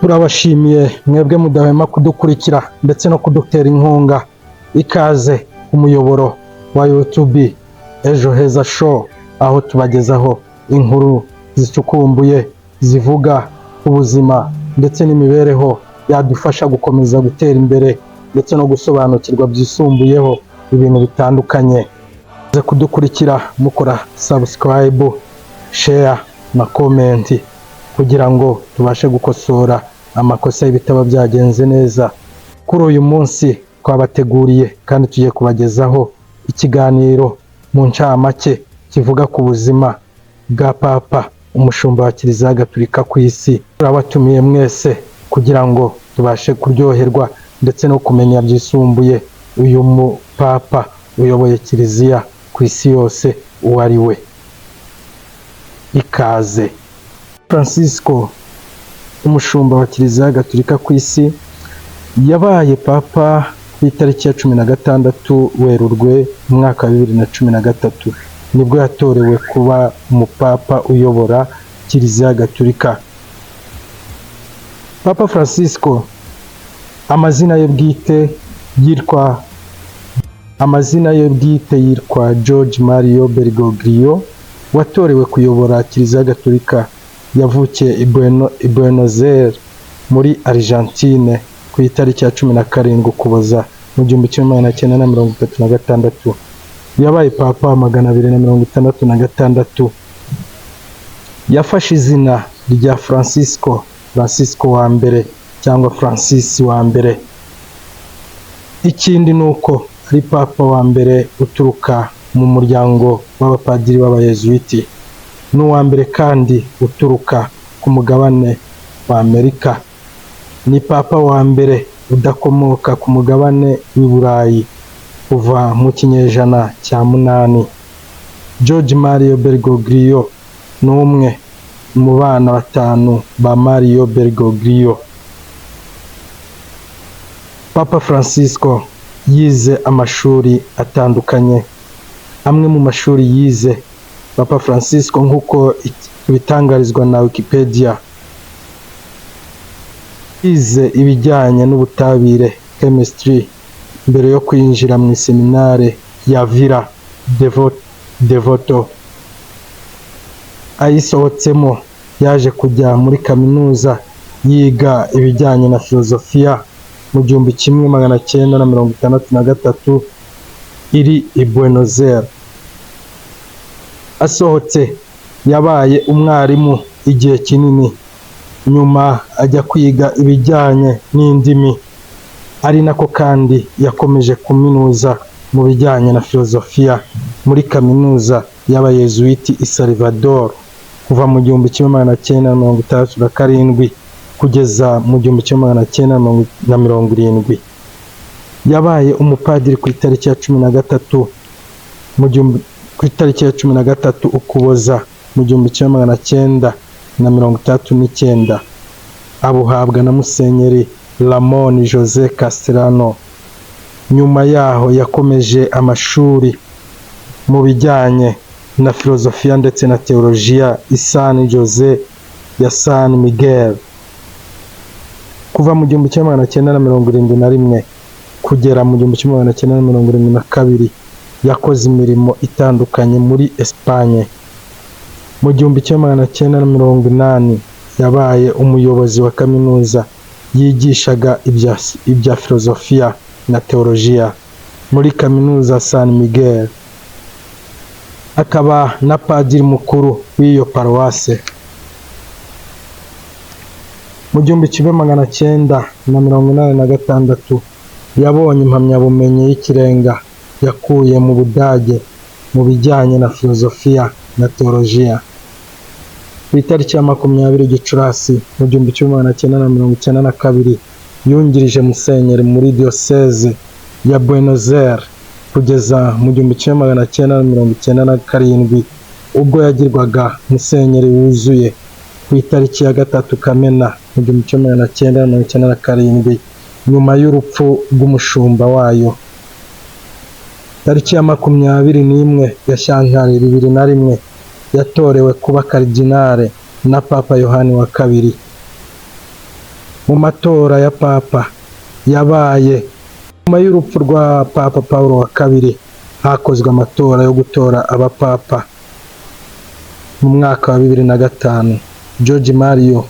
Turabashimiye mwebwe mudahwema kudukurikira ndetse no kudutera inkunga. Ikaze ku muyoboro wa YouTube Ejo Heza Show, aho tubagezaho inkuru zicukumbuye zivuga ku buzima ndetse n'imibereho yadufasha gukomeza gutera imbere ndetse no gusobanukirwa byisumbuyeho ibintu bitandukanye. Muze kudukurikira mukora subscribe, share na comment kugira ngo tubashe gukosora amakosa y'ibitaba byagenze neza. Kuri uyu munsi twabateguriye kandi tugiye kubagezaho ikiganiro mu ncamake kivuga ku buzima bwa Papa, umushumba wa Kiliziya Gatolika ku isi. Turabatumiye mwese kugira ngo tubashe kuryoherwa ndetse no kumenya byisumbuye uyu mupapa uyoboye Kiliziya ku isi yose uwo ari we. Ikaze. Francisco, umushumba wa Kiliziya Gatolika ku isi, yabaye papa ku itariki ya 16 Werurwe mu mwaka wa 2013, nibwo yatorewe kuba umupapa uyobora Kiliziya Gatolika. Papa Francisco, amazina ye bwite yitwa Jorge Mario Bergoglio, watorewe kuyobora Kiliziya Gatolika. Yavukiye i Buenos Aires muri Argentine ku itariki ya 17 Ukuboza mu 1936. Yabaye papa 266. Yafashe izina rya Francisco, Francisco wa mbere cyangwa Francis wa mbere. Ikindi ni uko ari papa wa mbere uturuka mu muryango w'abapadiri b'abayezuwiti. Ni uwa mbere kandi uturuka ku mugabane wa Amerika. Ni papa wa mbere udakomoka ku mugabane w'i Burayi kuva mu kinyejana cya 8. Jorge Mario Bergoglio ni umwe mu bana batanu ba Mario Bergoglio. Papa Francisco yize amashuri atandukanye. Amwe mu mashuri yize Papa Francisco, nk'uko tubitangarizwa na Wikipedia, yize ibijyanye n'ubutabire, chemistry, mbere yo kwinjira mu iseminare ya Villa Devoto. Ayisohotsemo yaje kujya muri kaminuza yiga ibijyanye na filozofiya mu 1963 iri i Buenos Aires. Asohotse yabaye umwarimu igihe kinini, nyuma ajya kwiga ibijyanye n'indimi, ari nako kandi yakomeje kuminuza mu bijyanye na filozofiya muri kaminuza y'abayezuwiti i Salvador kuva mu 1967 kugeza mu 1970. Yabaye umupadiri ku itariki ya 13 Ukuboza mu 1969, abuhabwa na Musenyeri Ramon Jose Castellano. Nyuma yaho yakomeje amashuri mu bijyanye na filozofiya ndetse na teolojiya i San Jose ya San Miguel. Kuva mu 1971 kugera mu 1972 yakoze imirimo itandukanye muri Espagne. Mu 1980 yabaye umuyobozi wa kaminuza yigishaga ibya filozofiya na teolojiya muri kaminuza San Miguel, akaba na padiri mukuru w'iyo paruwase. Mu 1986 yabonye impamyabumenyi y'ikirenga yakuye mu Budage mu bijyanye na filozofiya na teolojiya. Ku itariki ya 20 Gicurasi mu 1992 yungirije musenyeri muri diyoseze ya Buenos Aires kugeza mu 1997 ubwo yagirwaga musenyeri wuzuye ku itariki ya 3 Kamena mu 1997 nyuma y'urupfu rw'umushumba wayo. Tariki ya 21 Gashyantare 2001 yatorewe kuba karidinale na Papa Yohani wa kabiri. Mu matora ya Papa yabaye nyuma y'urupfu rwa Papa Paul wa kabiri, hakozwe amatora yo gutora abapapa mu mwaka wa 2005. Jorge Mario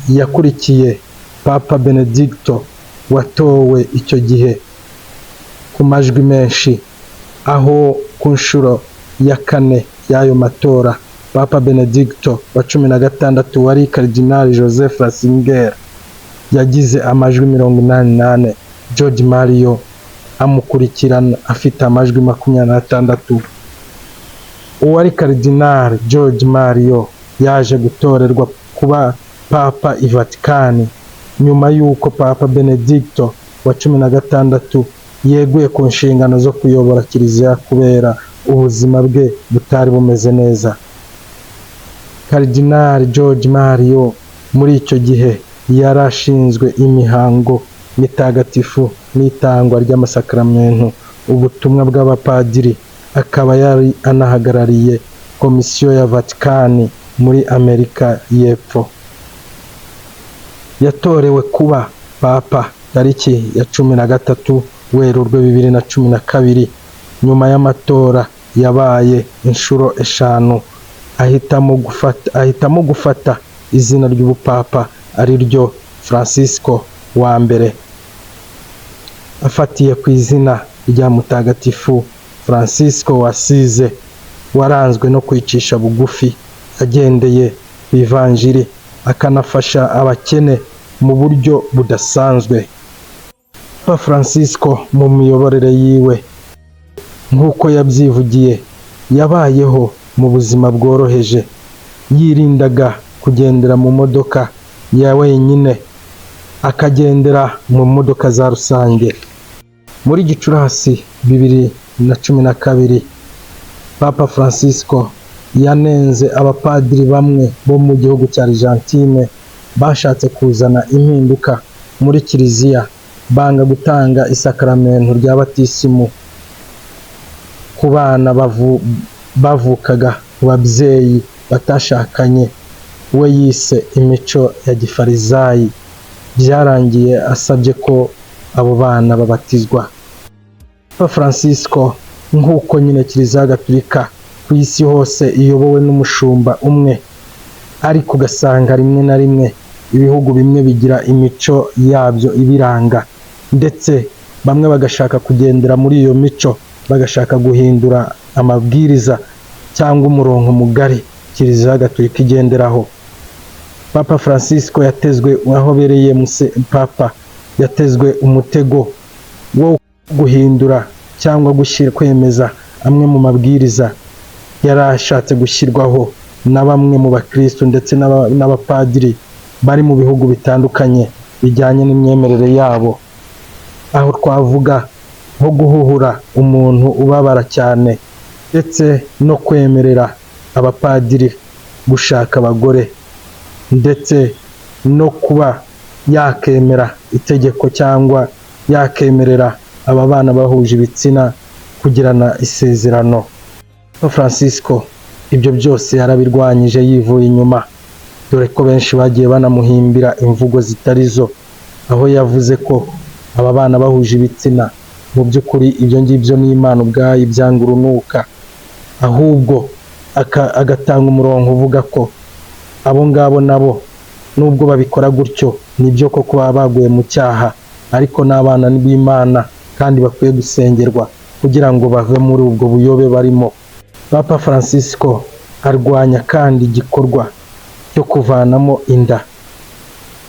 yakurikiye Papa Benedicto watowe icyo gihe ku majwi menshi, aho ku nshuro ya kane y'ayo matora Papa Benedicto wa 16 wari Karidinali Joseph Ratzinger yagize amajwi 84, Jorge Mario amukurikirana afite amajwi 26. Uwari Karidinali Jorge Mario yaje gutorerwa kuba Papa i Vatikani nyuma y'uko Papa Benedicto wa 16 yeguye ku nshingano zo kuyobora Kiliziya kubera ubuzima bwe butari bumeze neza. Karidinali Jorge Mario muri icyo gihe yari ashinzwe imihango mitagatifu n'itangwa ry'amasakaramentu, ubutumwa bw'abapadiri, akaba yari anahagarariye Komisiyo ya Vatikani muri Amerika y'Epfo. Yatorewe kuba Papa tariki ya 13 Werurwe 2012 nyuma y'amatora yabaye inshuro eshanu, ahitamo gufata izina ry'ubupapa ari ryo Francisco wa mbere, afatiye ku izina rya Mutagatifu Francisco w'Assise, waranzwe no kwicisha bugufi agendeye ku Ivanjiri, akanafasha abakene mu buryo budasanzwe. Papa Francisco mu miyoborere yiwe, nk'uko yabyivugiye, yabayeho mu buzima bworoheje, yirindaga kugendera mu modoka ya wenyine, akagendera mu modoka za rusange. Muri Gicurasi 2012, Papa Francisco yanenze abapadiri bamwe bo mu gihugu cya Argentine bashatse kuzana impinduka muri Kiliziya, banga gutanga isakaramentu rya batisimu ku bana bavukaga ku babyeyi batashakanye, we yise imico ya gifarizayi. Byarangiye asabye ko abo bana babatizwa. Papa Francisco, nk'uko nyine Kiliziya Gatolika ku isi hose iyobowe n'umushumba umwe, ariko ugasanga rimwe na rimwe ibihugu bimwe bigira imico yabyo ibiranga, ndetse bamwe bagashaka kugendera muri iyo mico, bagashaka guhindura amabwiriza cyangwa umurongo mugari Kiliziya Gatolika igenderaho. Papa Francisco yatezwe aho abereye Papa, yatezwe umutego wo guhindura cyangwa gushyira kwemeza amwe mu mabwiriza yari ashatse gushyirwaho na bamwe mu bakristo ndetse n'abapadiri bari mu bihugu bitandukanye bijyanye n'imyemerere yabo, aho twavuga nko guhuhura umuntu ubabara cyane, ndetse no kwemerera abapadiri gushaka abagore, ndetse no kuba yakemera itegeko cyangwa yakemerera aba bana bahuje ibitsina kugirana isezerano. Papa Francisco ibyo byose yarabirwanyije yivuye inyuma, dore ko benshi bagiye banamuhimbira imvugo zitari zo, aho yavuze ko aba bana bahuje ibitsina mu by'ukuri ibyo ngibyo ni Imana ubwayo ibyanga urunuka, ahubwo agatanga umurongo uvuga ko abo ngabo nabo nubwo babikora gutyo nibyo koko baba baguye mu cyaha, ariko n'abana b'Imana kandi bakwiye gusengerwa kugira ngo bave muri ubwo buyobe barimo. Papa Francisco arwanya kandi igikorwa cyo kuvanamo inda,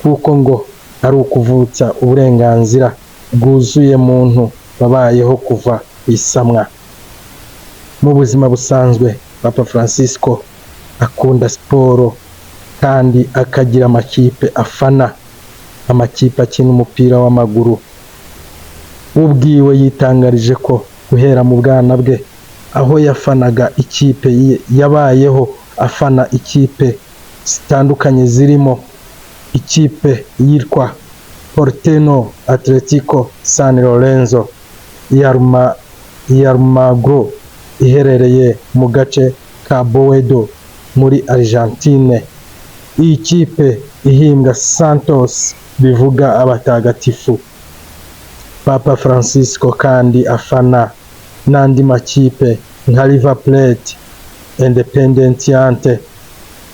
kuko ngo ari ukuvutsa uburenganzira bwuzuye muntu wabayeho kuva ku isamwa. Mu buzima busanzwe, Papa Francisco akunda siporo kandi akagira amakipe afana, amakipe akina umupira w'amaguru. We ubwiwe yitangarije ko guhera mu bwana bwe aho yafanaga ikipe ye, yabayeho afana ikipe zitandukanye zirimo ikipe yitwa Porteño Atletico San Lorenzo ya Almagro iherereye mu gace ka Boedo muri Argentine. Iyi kipe ihimbwa Santos, bivuga abatagatifu. Papa Francisco kandi afana n'andi makipe nka River Plate, Independiente,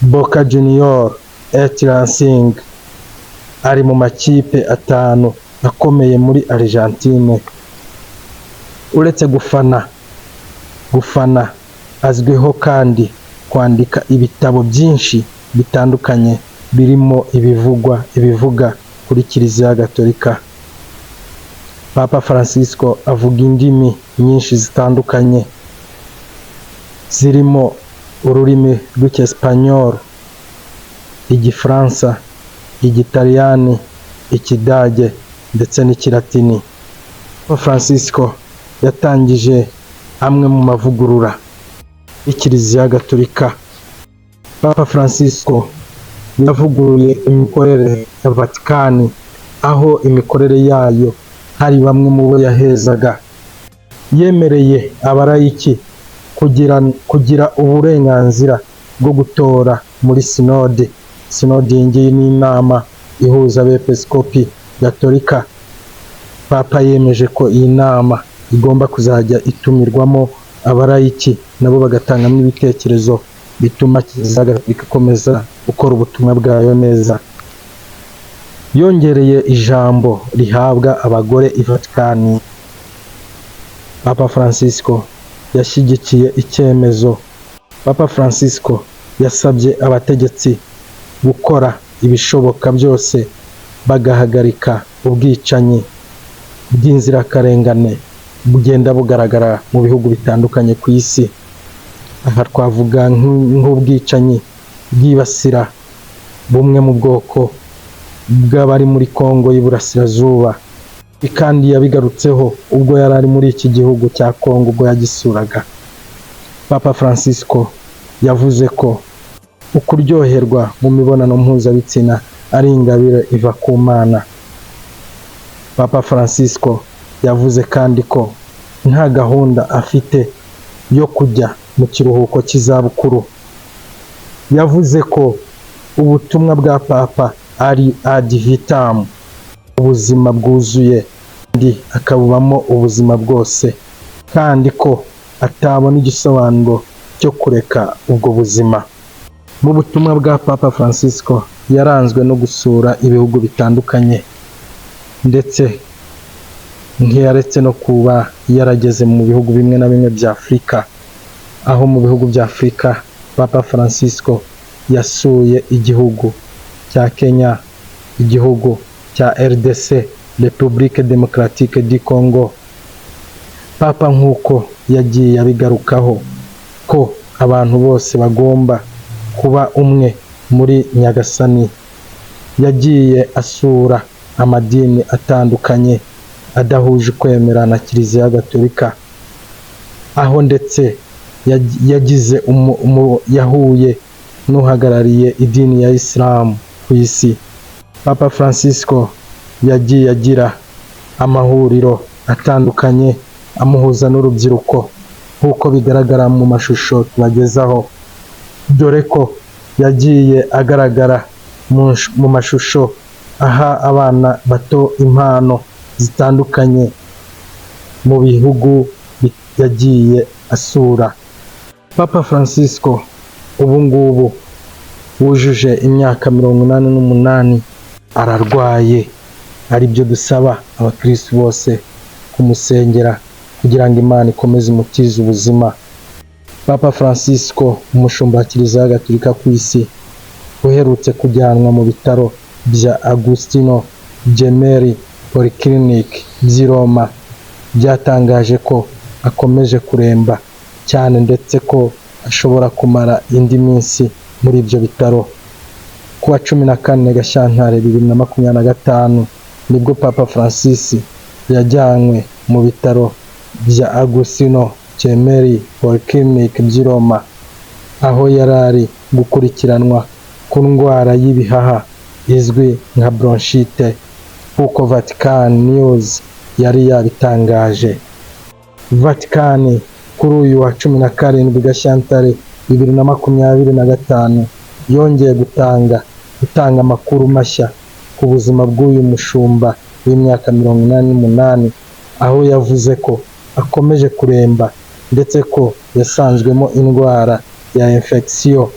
Boca Juniors et Racing, ari mu makipe atanu akomeye muri Argentine. Uretse gufana, azwiho kandi kwandika ibitabo byinshi bitandukanye, birimo ibivuga kuri Kiliziya Gatolika. Papa Francisco avuga indimi nyinshi zitandukanye, zirimo ururimi rw'Icyesipanyol, Igifaransa, Igitaliyani, Ikidage ndetse n'Ikilatini. Papa Francisco yatangije amwe mu mavugurura y'Kiliziya Gatolika. Papa Francisco yavuguruye imikorere ya Vatikani, aho imikorere yayo hari bamwe mu bo yahezaga. Yemereye abalayiki kugira uburenganzira bwo gutora muri sinode. Sinode iyi ngiyi ni inama ihuza abepiskopi gatolika. Papa yemeje ko iyi nama igomba kuzajya itumirwamo abalayiki, nabo bagatangamo ibitekerezo bituma Kiliziya Gatolika ikomeza gukora ubutumwa bwayo neza. Yongereye ijambo rihabwa abagore i Vatikani. Papa Francisco yashyigikiye icyemezo. Papa Francisco yasabye abategetsi gukora ibishoboka byose bagahagarika ubwicanyi bw'inzirakarengane bugenda bugaragara mu bihugu bitandukanye ku isi. Aha twavuga nk'ubwicanyi bwibasira bumwe mu bwoko bw'abari muri Kongo y'Iburasirazuba. Kandi yabigarutseho ubwo yari ari muri iki gihugu cya Kongo, ubwo yagisuraga. Papa Francisco yavuze ko ukuryoherwa mu mibonano mpuzabitsina ari ingabire iva ku Mana. Papa Francisco yavuze kandi ko nta gahunda afite yo kujya mu kiruhuko cy'izabukuru. Yavuze ko ubutumwa bwa Papa ari ad vitam, ubuzima bwuzuye, kandi akabubamo ubuzima bwose, kandi ko atabona igisobanuro cyo kureka ubwo buzima. Mu butumwa bwa Papa Francisco yaranzwe no gusura ibihugu bitandukanye, ndetse ntiyaretse no kuba yarageze mu bihugu bimwe na bimwe bya Afurika, aho mu bihugu bya Afurika Papa Francisco yasuye igihugu cya Kenya, igihugu cya RDC, République Démocratique du Congo. Papa nk'uko yagiye abigarukaho ko abantu bose bagomba kuba umwe muri Nyagasani, yagiye asura amadini atandukanye adahuje ukwemera na Kiliziya Gatolika, aho ndetse yagize yahuye n'uhagarariye idini ya Isilamu ku isi. Papa Francisco yagiye agira amahuriro atandukanye amuhuza n'urubyiruko, nk'uko bigaragara mu mashusho tubagezaho, dore ko yagiye agaragara mu mashusho aha abana bato impano zitandukanye mu bihugu yagiye asura. Papa Francisco ubu ngubu wujuje imyaka 88 ararwaye, aribyo dusaba abakirisitu bose kumusengera kugira ngo Imana ikomeze imutize ubuzima. Papa Francisco, umushumba wa Kiliziya Gatolika ku isi, uherutse kujyanwa mu bitaro bya Agostino Gemelli Polyclinic by'i Roma, byatangaje ko akomeje kuremba cyane, ndetse ko ashobora kumara indi minsi muri ibyo bitaro. Ku wa 14 Gashyantare 2025 nibwo Papa Francis yajyanywe mu bitaro bya Agostino Gemelli Polyclinic by'i Roma, aho yari ari gukurikiranwa ku ndwara y'ibihaha izwi nka bronchite, nk'uko Vatican News yari yabitangaje. Vatican kuri uyu wa 17 Gashyantare 2025 yongeye gutanga gutanga amakuru mashya ku buzima bw'uyu mushumba w'imyaka 88, aho yavuze ko akomeje kuremba ndetse ko yasanzwemo indwara ya infection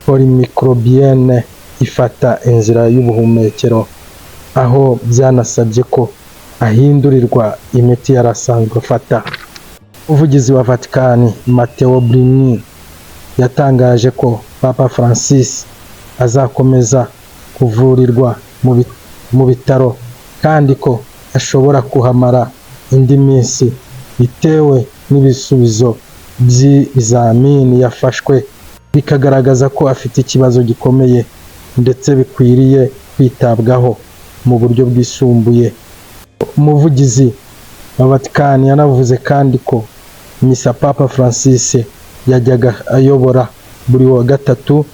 polymicrobienne ifata inzira y'ubuhumekero, aho byanasabye ko ahindurirwa imiti yari asanzwe afata. Umuvugizi wa Vatican, Matteo Bruni, yatangaje ko Papa Francis azakomeza kuvurirwa mu bitaro kandi ko ashobora kuhamara indi minsi bitewe n'ibisubizo by'ibizamini yafashwe bikagaragaza ko afite ikibazo gikomeye ndetse bikwiriye kwitabwaho mu buryo bwisumbuye. Umuvugizi wa Vatican yanavuze kandi ko misa Papa Francis yajyaga ayobora buri wa gatatu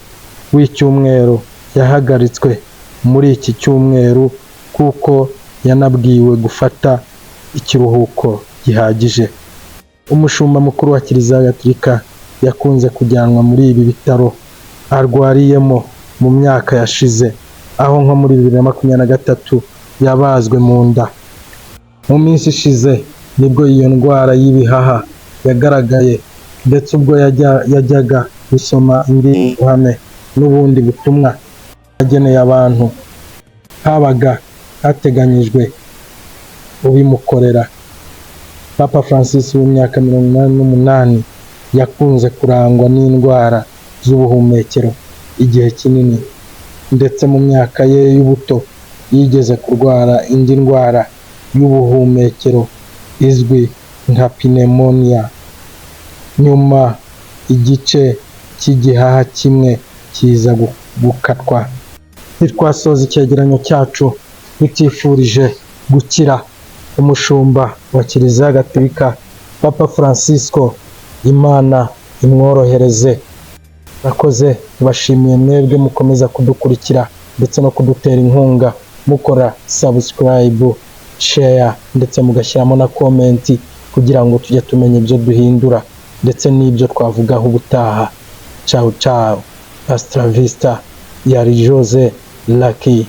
w'icyumweru yahagaritswe muri iki cyumweru, kuko yanabwiwe gufata ikiruhuko gihagije. Umushumba mukuru wa Kiliziya Gatolika yakunze kujyanwa muri ibi bitaro arwariyemo mu myaka yashize, aho nko muri 2023 yabazwe mu nda. Mu minsi ishize nibwo iyo ndwara y'ibihaha yagaragaye, ndetse ubwo yajyaga gusoma imbwirwaruhame n'ubundi butumwa yageneye abantu, habaga hateganyijwe ubimukorera. Papa Francis w'imyaka 88 yakunze kurangwa n'indwara z'ubuhumekero igihe kinini, ndetse mu myaka ye y'ubuto yigeze kurwara indi ndwara y'ubuhumekero izwi nka pneumonia, nyuma igice cy'igihaha kimwe kiza gukatwa. Ntitwasoza icyegeranyo cyacu tutifurije gukira umushumba wa Kiliziya Gatolika Papa Francisco. Imana imworohereze. Murakoze, tubashimiye mwebwe mukomeza kudukurikira ndetse no kudutera inkunga mukora subscribe, share ndetse mugashyiramo na comment kugira ngo tujye tumenya ibyo duhindura ndetse n'ibyo twavugaho ubutaha. Ciao ciao, hasta la vista. Yari Jose Lucky.